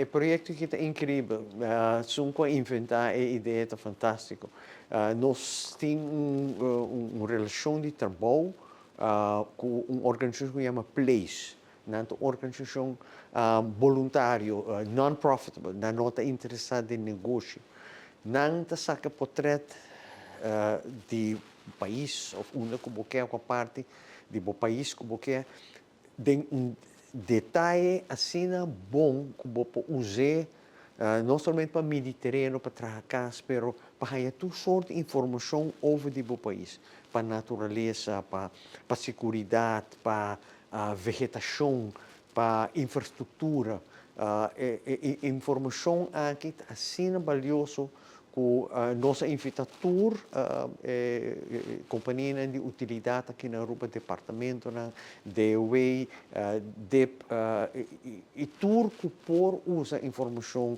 E proyecto aki ta increibel. Esun cu a inventa e idea ta fantastico. Nos tin un relacion di trabou cu un organisacion cu yama Place. Nan ta un organisacion boluntario, non-profitable, nan no ta interesa den negoshi. Nan ta saca potret di pais of unda cu bo ke, cua parti di bo pais cu bo ke, den un detaye asina bon cu bo por us'é no solamente pa midi tereno, pa traha cas, pero pa haya tur soort di informacion over di bo pais, pa naturalesa, pa seguridad, pa vegetacion, pa infrastructura. E informacion aki ta asina balioso cu nos a invita tur e companianan di utilidad aki na Aruba, departamentonan, DOW, dip y tur cu por usa informacion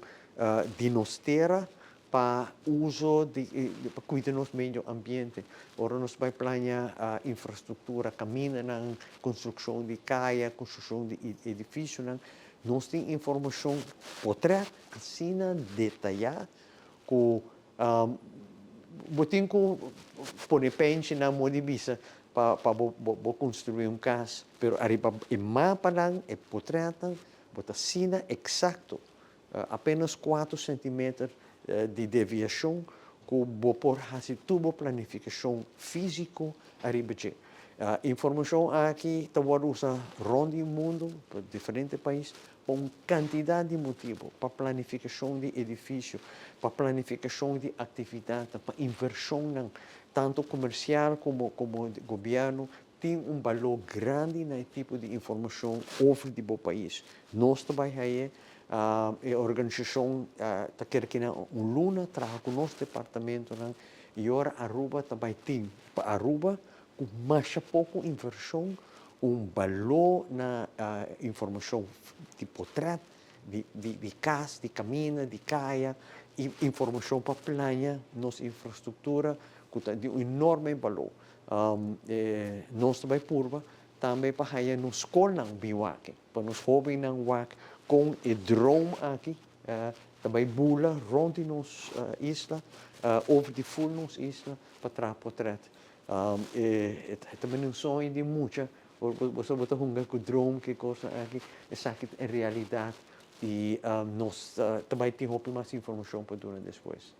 di nos tera pa uso di pa cuida nos medio ambiente. Ora nos bay plania infrastructura, camindanan, construccion di caya, construccion di edificionan, nos tin informacion potret asina detaya cu bo tin cu pone penshi nan modo di bisa pa pa bo bo construi un cas, pero ariba e mapanan, e potretnan bo ta asina exacto, apenas cuatro centimeter di deviacion cu bo por haci tur bo planificacion fisico ariba dje. Informacion aki ta wordo usa rond di mundo pa diferente pais pa un kantidat di motibu, pa planifikashon di edifisio, pa planifikashon di aktividatnan, pa invershonnan, tantu komersial komo komo di gobièrnu, tin un balor grandi na e tipo di informashon over di bo pais. Nos ta bai haye, e organisashon ta kere kina un luna traha ku nos departamentonan i ora Aruba ta bai tin pa Aruba ku masha poko invershon un baló na informashon di potret, di kas, di kaminda, di kaya i informashon pa plania nos infrastruktura ku ta di un enorme baló. Nos ta bai purba tambe pa haya nos skolnan bin wak, pa nos hóbennan wak kon e droom aki ta bai bula rònt di nos isla, over di ful nos isla pa traha potret. E ta bini un soño di mucha, boso bo ta hunga ku droom ku e kosnan aki, esaki ta e realidat i nos ta bai tin hopi mas informashon pa duna despues.